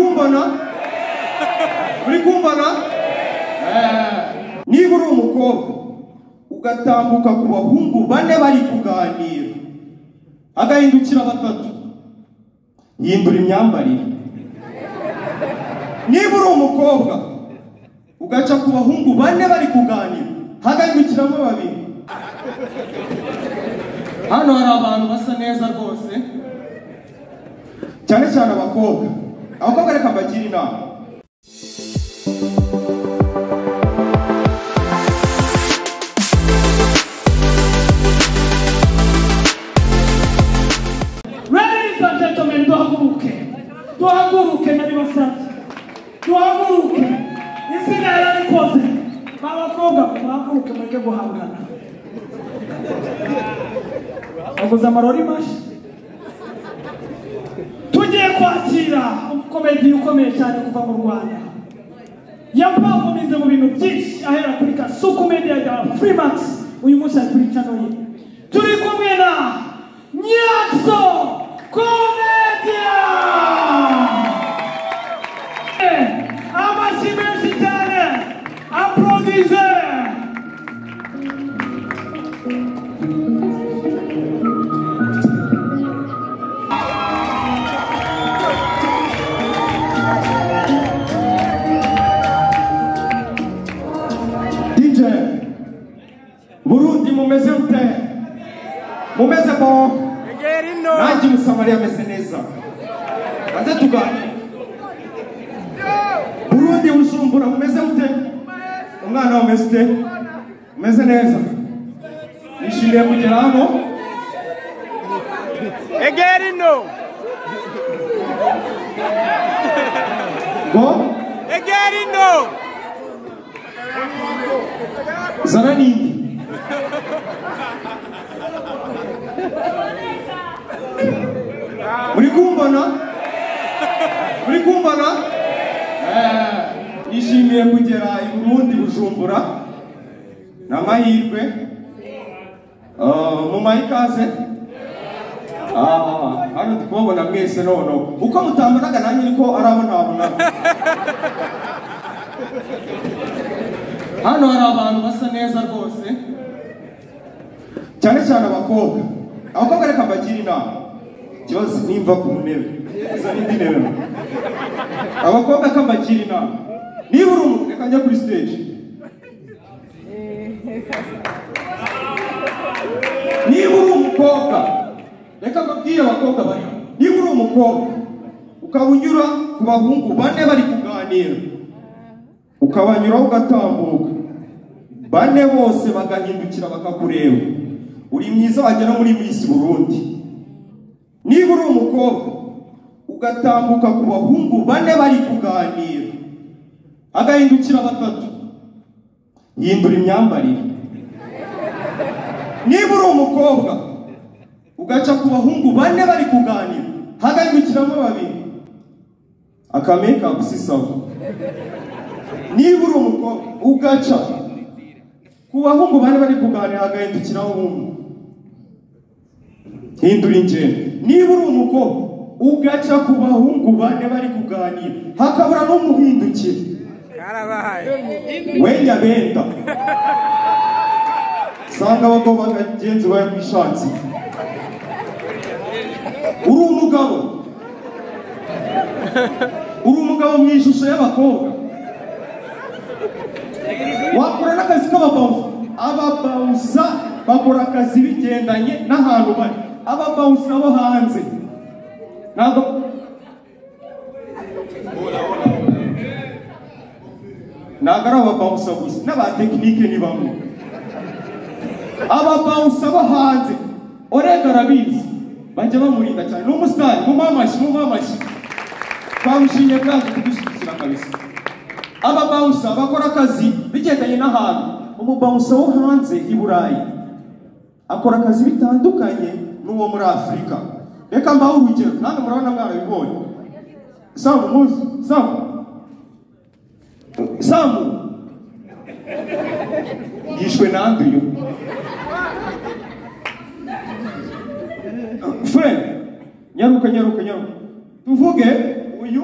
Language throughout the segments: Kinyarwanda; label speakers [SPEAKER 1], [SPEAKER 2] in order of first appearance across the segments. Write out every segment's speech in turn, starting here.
[SPEAKER 1] kumbona? Muri kumbona? Niba uri umukobwa ugatambuka ku bahungu bane bari kuganira, agahindukira batatu, hindura imyambarire. Niba uri umukobwa ugaca ku bahungu bane bari kuganira, hagahindukiramo babiri. Hano hari abantu basa neza rwose, cyane cyane abakobwa. Abakobwa reka mbagire inama.
[SPEAKER 2] Ladies and gentlemen, duhaguruke. Duhaguruke nabibasabye. Duhaguruke. Izina yararikoze. Abakobwa muhaguruke mureke guhangana. Baguze amarori mashya. Tugiye kwakira umukomedi ukomeye cyane kuva mu Rwanda. Yapafominze mu bintu byinshi ahera kuri Kasuku Media ya Freemax, uyu munsi ari kuri channel ye. Turi kumwe na Nyaxo Comedian. Amashyi menshi cyane. Applaudissez.
[SPEAKER 1] DJ Burundi mumeze mute? Mumeze bon? Nanjye Musamariya ameze neza. Maze tuganire. Burundi Bujumbura mumeze mute? Umwana umeze ute? Umeze neza. Nishimiye kugera hano.
[SPEAKER 3] Egerino.
[SPEAKER 1] Go?
[SPEAKER 3] Egerino.
[SPEAKER 1] Zana nindi. Muri kumbona? Muri kumbona? Nishimiye kugera i Burundi Bujumbura. Ni amahirwe. Mumpaye ikaze. Hano ndi kubabona mwese noneho. Uko mutambonaga nanjye niko ari abo ntabonaga. Hano hari abantu basa neza rwose, cyane cyane abakobwa. Abakobwa reka mbagire inama. Ikibazo nimva ku ntebe, izo n'indi ntebe. Abakobwa reka mbagire inama. Niba uri umuntu, reka njya kuri stage. Niba uri umukobwa, reka mbabwire abakobwa bari. Niba uri umukobwa ukaba unyura ku bahungu bane bari kuganira, ukabanyuraho ugatambuka, bane bose bagahindukira bakakureba, uri mwiza wagera muri Miss Burundi. Niba uri umukobwa ugatambuka ku bahungu bane bari kuganira, agahindukira batatu, hindura imyambarire. Niba uri umukobwa ugaca ku bahungu bane bari kuganira, hagahindukiramo babiri, aka make-up si sawa. Niba uri umukobwa ugaca ku bahungu bane bari kuganira, hagahindukiraho umwe, hindura ingendo. Niba uri umukobwa ugaca ku bahungu bane bari kuganira, hakabura n'umuhindukira, wenya benda sanga abagabo bagenzi bawe kwishatsi. Uri umugabo, uri umugabo mu ishusho y'abakobwa, wakora n'akazi k'ababawusa. Ababawusa bakora akazi bigendanye n'ahantu bari. Ababawusa bo hanze ntabwo ari ababawusa gusa, n'abatekinike ni bamwe. Ababawusa bo hanze Orega arabizi, bajya bamurinda cyane. Ni umusitari, mumuhe amashyi, mumuhe amashyi. Twamushimiye bwaje kudushyigikira kabisa. Ababawusa bakora akazi bigendanye n'ahantu. Umubawusa wo hanze i Burayi akora akazi bitandukanye n'uwo muri Afurika. Reka mbahe urugero, namwe murabona mwarabibonye. Samu muzi, Samu. Samu yishwe nande uyu? Frere, nyaruka nyaruka nyaruka. Tuvuge uyu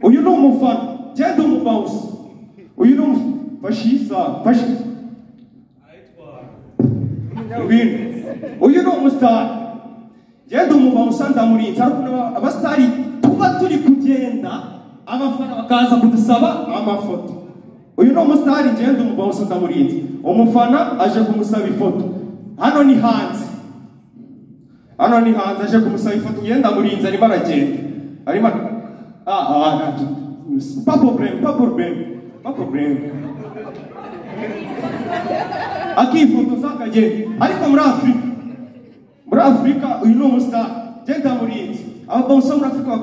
[SPEAKER 1] Uyu ni umufana, genda umubawusi. Uyu ni umufashiza, fashi. Uyu ni umusitari. Genda umubawusi ndamurinze. Ariko abasitari tuba turi kugenda, abafana bakaza kudusaba amafoto. Uyu ni umusitari, genda umubawusi ndamurinze. Umufana aje kumusaba ifoto. Hano ni hanze. Hano ni hanze aje kumusaba ifoto, genda ndamurinze arimo aragenda. Arimo pas problème, pas problème, pas problème. Akifotoza akagenda. Ariko muri Afrika uyu ni umusitari, genda murinzi. Ababawusa muri Afrika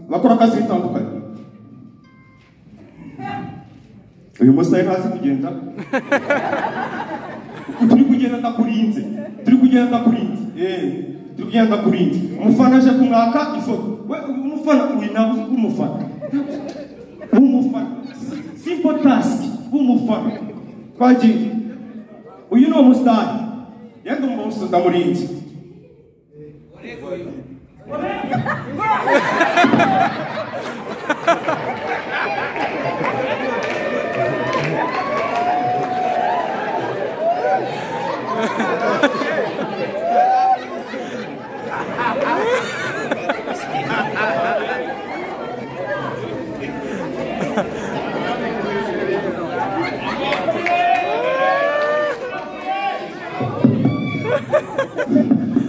[SPEAKER 1] bakora akazi bitandukanye. Uyu musitari ntazi kugenda. Turi kugenda ndakurinze. Turi kugenda ndakurinze. Turi kugenda ndakurinze. Umufana aje kumwaka ifoto. We umufana uyu ntabwo umufana. Umufana. Simple task. Umufana. Twagiye. Uyu ni umusitari. Yenda umunsi ndamurinze.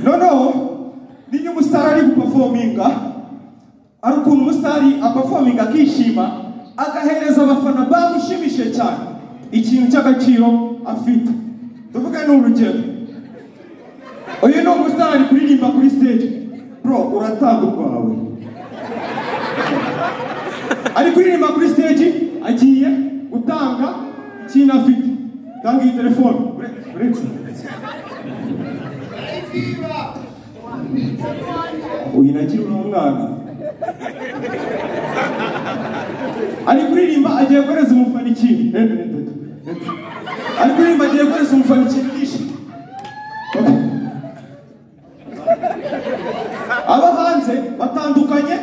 [SPEAKER 1] No, niyo umusitari ari guperforminga, ari ukuntu umusitari aperforminga akishima, agahereza abafana bamushimishije cyane ikintu cy'agaciro afite. Tuvuge ni urugero, uyu ni umusitari kuririmba kuri stage, bro uratanga urwawe. Ari kuririmba kuri stage, agiye gutanga ikintu afite. Tanga iyi telefone, uretse. Uyu nagira umwana ari kuririmba agiye guhereza umufana ikintu. Ari kuririmba agiye guhereza umufana ikintu byinshi. Aba hanze batandukanye,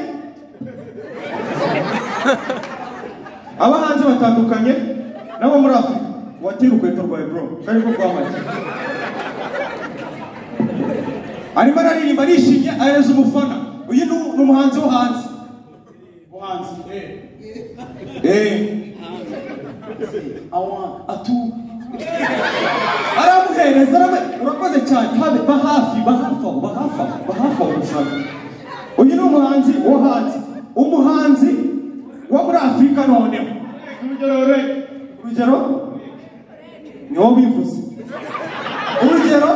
[SPEAKER 1] aba hanze batandukanye nabo muri Afrika. Watira urukweto rwawe bro, kari ko rwamaze. Arimo araririmba arishimye ahereza umufana. Uyu ni umuhanzi wo hanze.
[SPEAKER 2] Muhanzi. Atu.
[SPEAKER 1] Aramuhereza, urakoze cyane. Habe bahafi, bahafa, bahafa, bahafa umufana. Uyu ni umuhanzi wo hanze. Umuhanzi wo muri Afrika noneho. Urugero? Ni wowe bivuze. Urugero?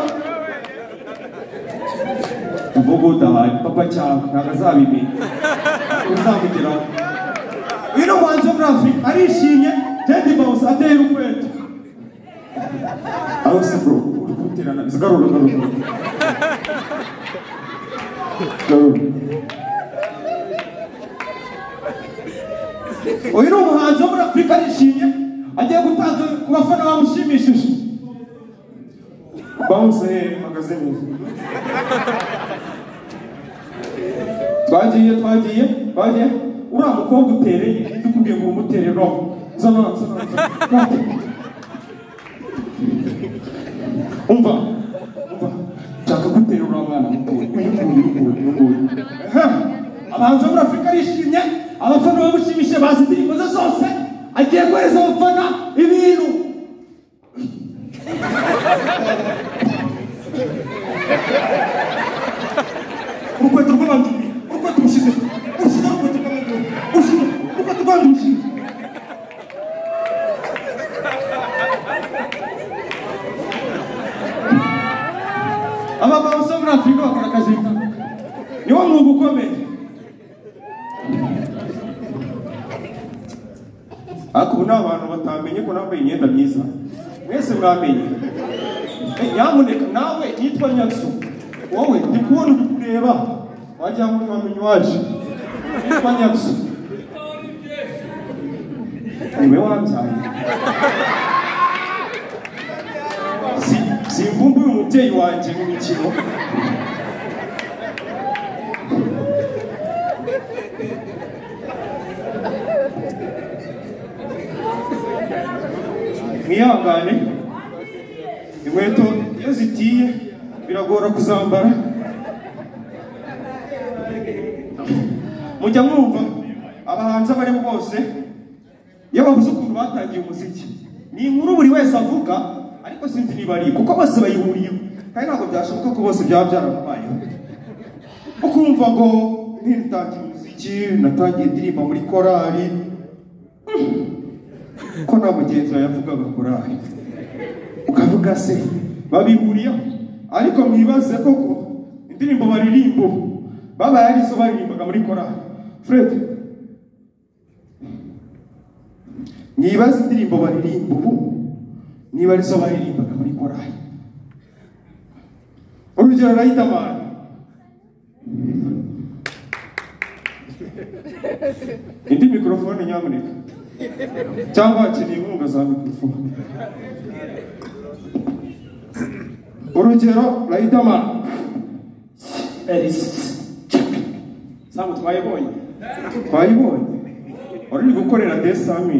[SPEAKER 1] Tuvuga udahaye papa cyangwa ntabwo azabimenya, uzamugeraho. Uyu ni umuhanzi wo muri Afurika arishimye, Teddy Bounce atera urukweto. Aho se bro, uri kuterana, garura garura. Garura. Uyu ni umuhanzi wo muri Afurika arishimye, agiye gutanga ku bafana bamushimishije. Bounce magazine. Twagiye twagiye twagiye uriya mukobwa utereye ndikubwiye ngo umutere ro zana zana. Umva umva nshaka gutera uriya mwana mutoya uyu nguyu uyu nguyu. Abahanzi bo muri Afurika arishimye, abafana bamushimishije, bazi indirimbo ze zose, agiye guhereza abafana ibintu. Urukweto rw'abandi, urukweto ushize, ushize urukweto rw'abandi, ushize urukweto rw'abandi ushize. Aba bawusa muri Afurika bakora akazi bitandukanye. Niwo mwuga ukomeye. Ariko ubu ni abantu batamenye ko nambaye imyenda myiza. Mwese mwamenye. Nyamuneka nawe nitwa Nyakso. Wowe ndi kubona uri kureba wagira ngo ntiwamenye uwaje. Nitwa Nyakso. Niwe wambyaye. Simvumbuye umubyeyi wanjye mu mikino. Mwihangane, inkweto iyo zitiye biragora kuzambara. Mujya mwumva abahanzi abarimo bose iyo bavuze ukuntu batangiye umuziki, ni inkuru buri wese avuga, ariko sinzi niba ari kuko bose bayihuriyeho, kandi ntabwo byashoboka ko bose byaba byarabayeho. Ukumva ngo ntitangiye umuziki, natangiye indirimbo muri korali, ko nta mugenzi wawe yavugaga korali, ukavuga se babihuriyeho. Ariko mwibaze koko indirimbo baririmba babaye arizo baririmbaga muri korali. Fred, mwibaze indirimbo baririmba ubu niba arizo baririmbaga muri korali. Urugero Riderman, indi mikorofone nyamuneka, cyangwa hakeneye inkunga za mikorofone. Urugero Riderman,
[SPEAKER 3] Samu twayibonye,
[SPEAKER 1] twayibonye wari uri gukorera desami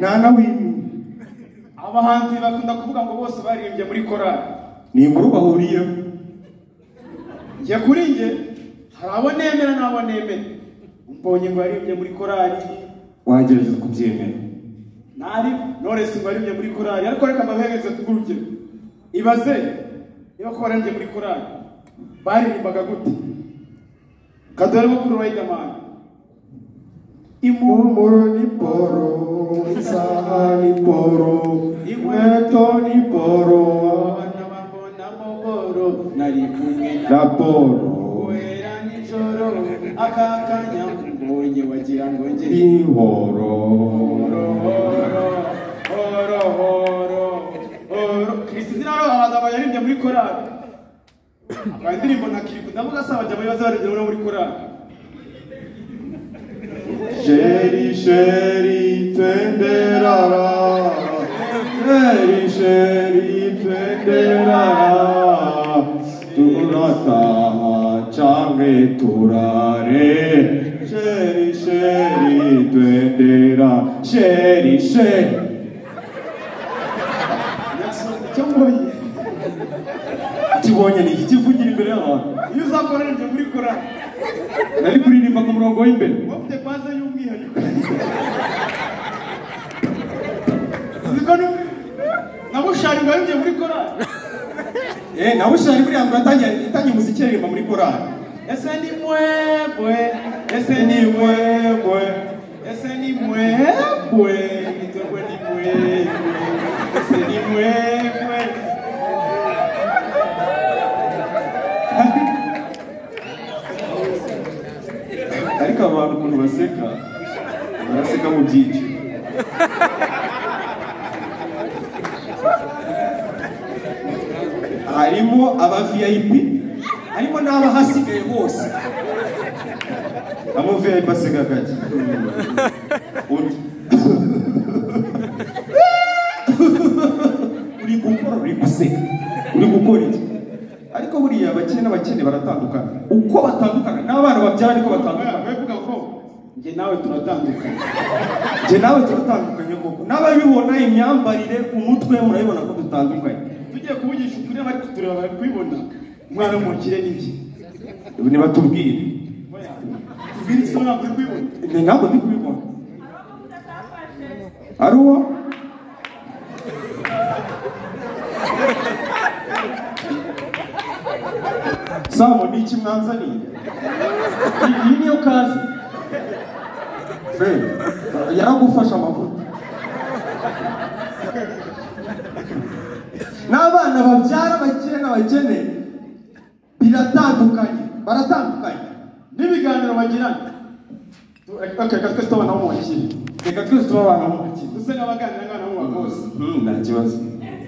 [SPEAKER 1] nta wimi.
[SPEAKER 3] Abahanzi bakunda kuvuga ngo bose baririmbye muri korali,
[SPEAKER 1] ni inkuru bahuriyeho.
[SPEAKER 3] Njye kuri njye hari abo nemera n'abo nemera. Mbonye ngo yaririmbye muri korali,
[SPEAKER 1] wagerageza kubyemera.
[SPEAKER 3] Nari Knowless ngo yaririmbye muri korali, ariko reka mbahereze urugero. Ibaze niba ko baririmbye muri korali baririmbaga gute? Kadore bo kuri Riderman,
[SPEAKER 1] impumuro ni poro, isaha ni poro, inkweto ni poro,
[SPEAKER 3] abana bambonamo boro, nari kumwe
[SPEAKER 1] na poro,
[SPEAKER 3] guhera nijoro aka kanya mbonye wagira ngo nge
[SPEAKER 1] ihoro
[SPEAKER 3] horo horo horo horo. Christina araza yaririmbye muri korali, akaba indirimbo nka Kiriku, ndavuga se abajya baza baririmbye muri korali.
[SPEAKER 1] Sheri sheri twende rara, sheri sheri twende rara, turataha canke turare, sheri sheri twende rara, sheri sheri.
[SPEAKER 3] Icyo mbonye
[SPEAKER 1] kibonye ni iki kivugira imbere y'abantu?
[SPEAKER 3] Iyo uzakora aririmbye muri korali,
[SPEAKER 1] nari kuririmba ku murongo w'imbere,
[SPEAKER 3] ufite baze y'umwihariko. Uziko na Bushari ngo yaririmbye muri korali.
[SPEAKER 1] Na Bushari buriya ngo yatangiye umuziki aririmba muri korali.
[SPEAKER 3] Ese ni mwebwe,
[SPEAKER 1] ese ni mwebwe,
[SPEAKER 3] ese ni mwebwe, nitwebwe ni mwebwe, ese ni mwebwe.
[SPEAKER 1] Ariko abantu ukuntu baseka, baraseka mu byiciro. Harimo aba VIP, harimo n'abahasigaye bose. Abo VIP aseka gake. Undi uri gukora, uri guseka, uri gukora iki? Ariko buriya abakene n'abakene baratandukana. Uko batandukana n'abana babyara niko batandukana.
[SPEAKER 3] Bavuga ko njye nawe turatandukanye.
[SPEAKER 1] Njye nawe turatandukanye koko. N'ababibona imyambarire umutwe murabibona ko dutandukanye.
[SPEAKER 3] Tugiye kuvugisha ukuri abari kutureba bari kubibona. Umwana w'umukire ni iki?
[SPEAKER 1] Nibatubwire.
[SPEAKER 3] Tubwire icyo ntabwo uri kubibona.
[SPEAKER 1] Ni ntabwo ndi kubibona. Ari uwo? Samu ni iki mwanzaniye? Iyi niyo kazi. Fred, yaragufasha amavuta. N'abana babyara abakire n'abakene biratandukanye, baratandukanye.
[SPEAKER 3] N'ibiganiro bagirana. Reka twese tubana mu bakire.
[SPEAKER 1] Reka twese tubana mu bakire.
[SPEAKER 3] Dusa n'abaganira n'abana bo bose.
[SPEAKER 1] Nta kibazo.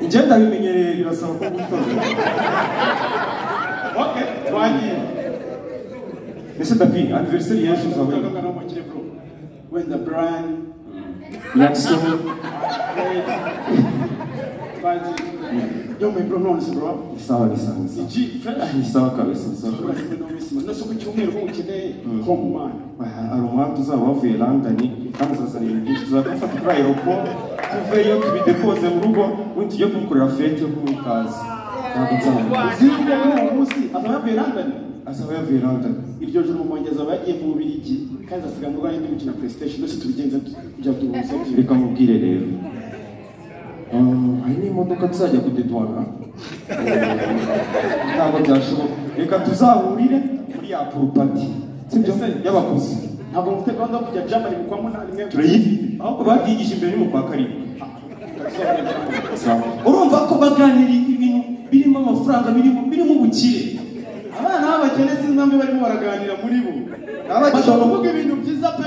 [SPEAKER 1] Njye ndabimenyereye birasaba ko gutoza.
[SPEAKER 3] Okay, twagiye.
[SPEAKER 1] Ese David, anniversaire y'ejo uzaba uri?
[SPEAKER 3] Wenda Brian,
[SPEAKER 1] Jackson.
[SPEAKER 3] Twagiye. Yo my bro, none se bro.
[SPEAKER 1] Sawa ni sawa ni sawa.
[SPEAKER 3] G fresh.
[SPEAKER 1] Ni sawa kabisa, ni sawa.
[SPEAKER 3] Turabona no miss man. Nose ku cyumweru ko ukeneye home man.
[SPEAKER 1] Hari umuhanda uzaba wavuye London kandi uzazana ibintu byinshi, tuzafata kuri aeroport tuveyo tubidepoze mu rugo, ubundi tujye kumukorera fete yo kumuha ikaze. Ntabwo nzabona.
[SPEAKER 3] Uzi yuko uwo munsi azaba yavuye London?
[SPEAKER 1] Azaba yavuye London.
[SPEAKER 3] Iryo joro umwongeza aba yagiye mu Bubiligi kandi azasiga mu Rwanda ndi gukina PlayStation, nose tubigenza kujya duhuza.
[SPEAKER 1] Reka mubwire rero. Hari n'imodoka tuzajya kudedwana. Ntabwo byashoboka. Reka tuzahurire muri ya pool party. Sibyo? Y'abakuze.
[SPEAKER 3] Ntabwo mufite gahunda yo kujya Germany mu kwa munani mwe?
[SPEAKER 1] Turayifite. Ahubwo babyigisha imbere ni mu kwa karindwi. Urumva ko baganira ibintu birimo amafaranga, birimo ubukire.
[SPEAKER 3] Abana b'abakene sinzi impamvu barimo baraganira muri bo. Bashobora kuvuga ibintu byiza pe.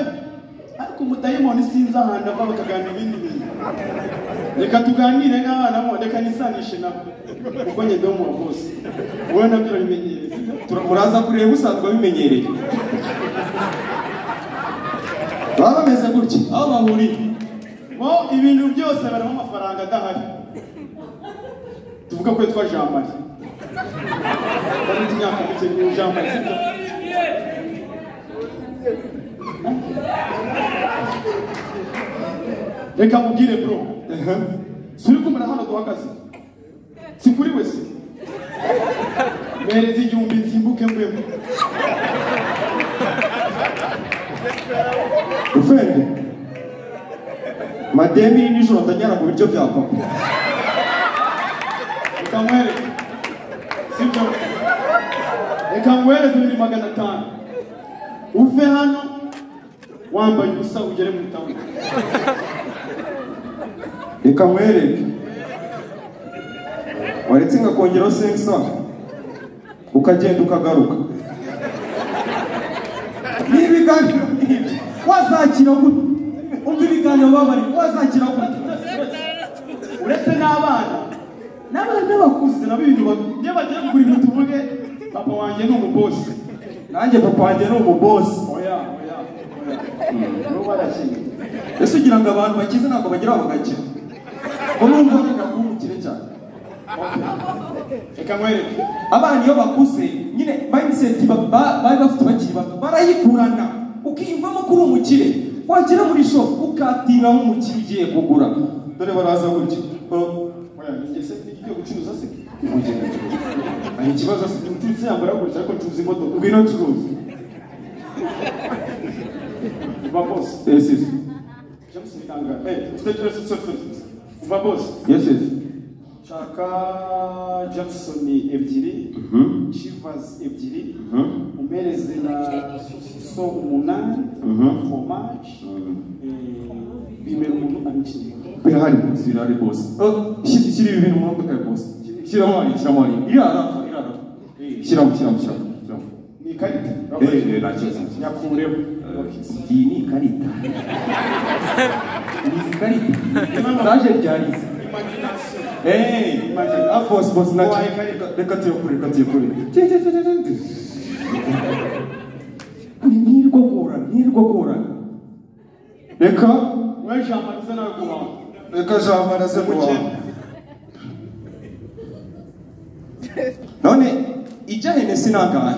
[SPEAKER 3] Ariko umudayimoni sinzi ahantu ava bakaganira ibindi bintu. Reka tuganire n'abana bo, reka nisanishe nabo. Kuko njye ndi umu boss. Wowe nabyo urabimenyereye.
[SPEAKER 1] Muraza kureba usanzwe abimenyereye. Baba bameze gutya, aho bahuriye.
[SPEAKER 3] Bo ibintu byose barimo amafaranga adahari. Tuvuga ko yitwa Jean Marie. Bafite imyaka mike ni Jean Marie. Reka mubwire bro. Suri kumara hano duhagaze. Si kuri wese. Merezi igihumbi nsimbuke mbwemo.
[SPEAKER 1] Ufende. Mademi nijoro ndanyara mu biryo bya papa.
[SPEAKER 3] Reka nkwereke. Sibyo? Reka nkwereke 2500. Uve hano wambaye ubusa ugere mu town.
[SPEAKER 1] Reka nkwereke. Waretse ngakongeraho 500 ukagenda ukagaruka. Ni ibiganiro nk'ibyo wazakira gute? Umva ibiganiro babari wazakira gute?
[SPEAKER 3] Uretse n'abana, n'abana bakuze nabo ibintu iyo bagiye kugura ibintu tuvuge papa wanjye ni umubosi.
[SPEAKER 1] Nanjye papa wanjye ni umubosi.
[SPEAKER 3] Oya, oya, oya. N'ubu barakina.
[SPEAKER 1] Ese ugira ngo abantu bakize ntabwo bagira aho bagakira? Ngo numva wenda kuba umukire cyane.
[SPEAKER 3] Reka nkwereke.
[SPEAKER 1] Abana iyo bakuze nyine mindset bari bafite bakiri bato barayikurana, ukiyumvamo ko uri umukire, wagera muri shop ukatira nk'umukire ugiye kugura. Dore baraza gutya.
[SPEAKER 3] Oya, njye se ngiye gucuruza se?
[SPEAKER 1] Ugiye gucuruza. Hari ikibazo se?
[SPEAKER 3] Umucuruzi yambara gutya ariko ncuruza imodoka.
[SPEAKER 1] Ngwino ncuruze.
[SPEAKER 3] Uva boss.
[SPEAKER 1] Yes, yes.
[SPEAKER 3] James Bitanga. Ufite James sorry. Uva boss.
[SPEAKER 1] Yes, yes.
[SPEAKER 3] Nshaka Jackson ebyiri, Chivas ebyiri, umereze na so 8, fromage, bimera umuntu abikiriye.
[SPEAKER 1] Birahari boss, birahari boss. Shyira ibi bintu mu modoka ya boss. Shyiramo hariya, shyiramo hariya. Iriya arafa, iriya arafa. Shyiramo, shyiramo, shyiramo.
[SPEAKER 3] Ni ikarita?
[SPEAKER 1] Nta kibazo.
[SPEAKER 3] Nyakureho.
[SPEAKER 1] Iyi ni ikarita. Ni ikarita. Zaje ryarize. Boss, boss, reka tuyakure, reka tuyakure. Ntirwo gorana, ntirwo gorana. Reka
[SPEAKER 3] we Jean Marie nawe guhaha.
[SPEAKER 1] Reka Jean Marie aze guhaha. None ijya Hennessy nangahe?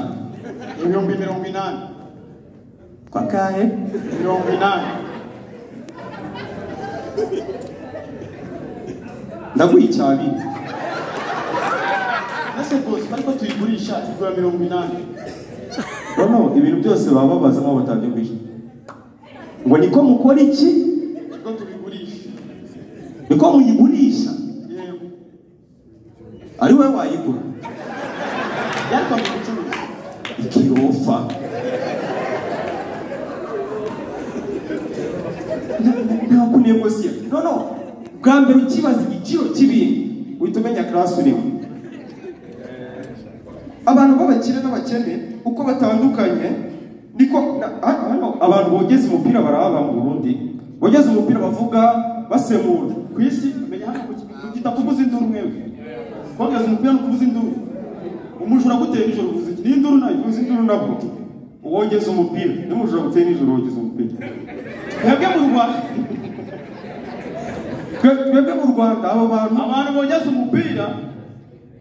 [SPEAKER 3] 80,000.
[SPEAKER 1] Kwa kahe?
[SPEAKER 3] 80.
[SPEAKER 1] Ndaguha icyabiri.
[SPEAKER 3] Ese boss, ariko tuyigurisha igura 80.
[SPEAKER 1] No, ibintu byose baba babaza nkaho batabyumvise. Ngo niko mukora iki?
[SPEAKER 3] Niko tubigurisha.
[SPEAKER 1] Niko muyigurisha?
[SPEAKER 3] Yego.
[SPEAKER 1] Ari wowe wayigura?
[SPEAKER 3] Yariko gucuruza.
[SPEAKER 1] Ikirofa. Nta kunegosiya. No, no. Bwa mbere ukibaza igiciro cy'ibintu uhita umenya class urimo. Abantu b'abakire n'abakene uko batandukanye niko hano abantu bogeza umupira baraba mu Burundi, bogeza umupira bavuga basemura
[SPEAKER 3] ku isi. Menya hano kugita kuvuza induru mwebwe. Kogeza umupira no kuvuza induru. Umujura gutera ijoro uvuza iki? Ni induru nayo
[SPEAKER 1] uvuza induru nabwo. Uwogeza umupira, n'umujura gutera ijoro wogeza umupira.
[SPEAKER 3] Mwebwe mu Rwanda,
[SPEAKER 1] twebwe mu Rwanda abo bantu
[SPEAKER 3] bogeza umupira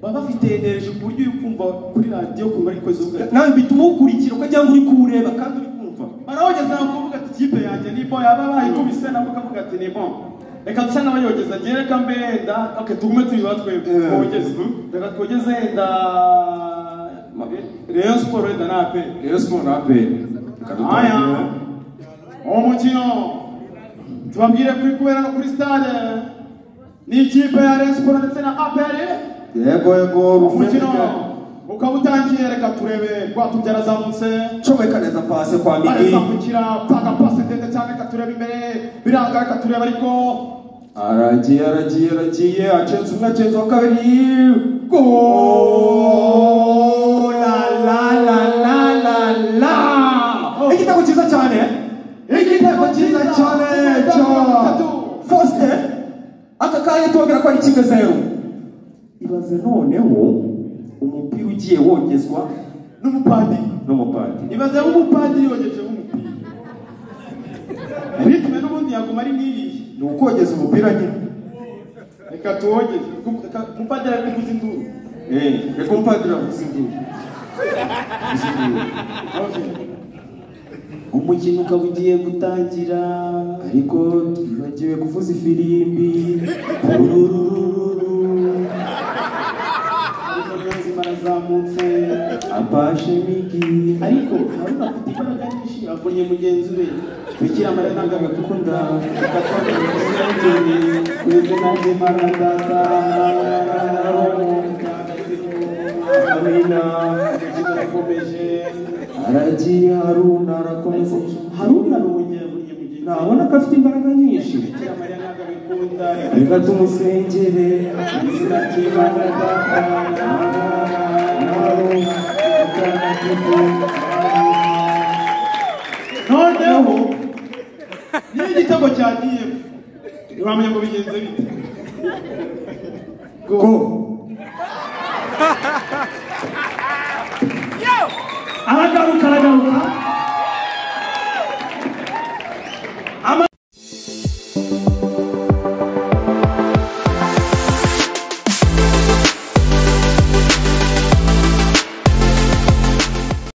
[SPEAKER 3] Baba bafite energy ku buryo uri kumva kuri radiyo kumva ari kozuga.
[SPEAKER 1] Nawe bituma ukurikira ukagira ngo uri kuwureba kandi uri kumva.
[SPEAKER 3] Barawogeza kuvuga ati ikipe yanjye ni bon, yaba bayikubise nabo kavuga ati ni bon. Reka dusa n'abayogeza ngiye reka mbenda, okay tugume turi batwebwe twogeze. Reka twogeze nda Rayon Sport wenda na APR.
[SPEAKER 1] Rayon Sport na APR. Reka dutangire.
[SPEAKER 3] Umukino tubabwire kuri kubera no kuri stade ni ikipe ya Rayon Sport ndetse na APR.
[SPEAKER 1] Yego yego
[SPEAKER 3] umukino ukaba utangiye, reka turebe Rwatubyaye arazamutse
[SPEAKER 1] comeka neza pase kwa Migi
[SPEAKER 3] arazamukira tanga pase ndende cyane, reka turebe imbere biranga, reka turebe ariko
[SPEAKER 1] aragiye aragiye aragiye acenze umwe acenze wa kabiri go la la la la la la igitego cyiza cyane, igitego cyiza cyane cya Faustin. Aka kanya tubabwira ko ari 1-0. Ibaze noneho umupira ugiye wogezwa
[SPEAKER 3] n'umupadiri,
[SPEAKER 1] n'umupadiri.
[SPEAKER 3] Ibaze umupadiri yogeje umupira, ritme n'ubundi yaguma ari nk'iriya,
[SPEAKER 1] ni ukogeza umupira nyine.
[SPEAKER 3] Reka tuwogeze, umupadiri ari kuvuza induru.
[SPEAKER 1] Reka umupadiri avuze induru.
[SPEAKER 3] Umukino ukaba ugiye gutangira
[SPEAKER 1] ariko twibagiwe kuvuza ifirimbi.
[SPEAKER 3] Arazamutse
[SPEAKER 1] apashe Migi,
[SPEAKER 3] ariko Haruna afite imbaraga nyinshi, avunye mugenzi we. Bikira Mariya ntabwo agakunda, reka twongere izina ry'Imana Data
[SPEAKER 1] Amina.
[SPEAKER 3] Arakomeje
[SPEAKER 1] aragiye Haruna arakomeza.
[SPEAKER 3] Haruna arongera avunye mugenzi we,
[SPEAKER 1] nabona ko afite imbaraga nyinshi.
[SPEAKER 3] Bikira Mariya ntabwo abikunda,
[SPEAKER 1] reka tumusengere
[SPEAKER 3] izina ry'Imana Data. Noneho niyo igitego cyagiye ntiwamenya ngo bigenze bite.
[SPEAKER 1] Go
[SPEAKER 2] aragaruka aragaruka.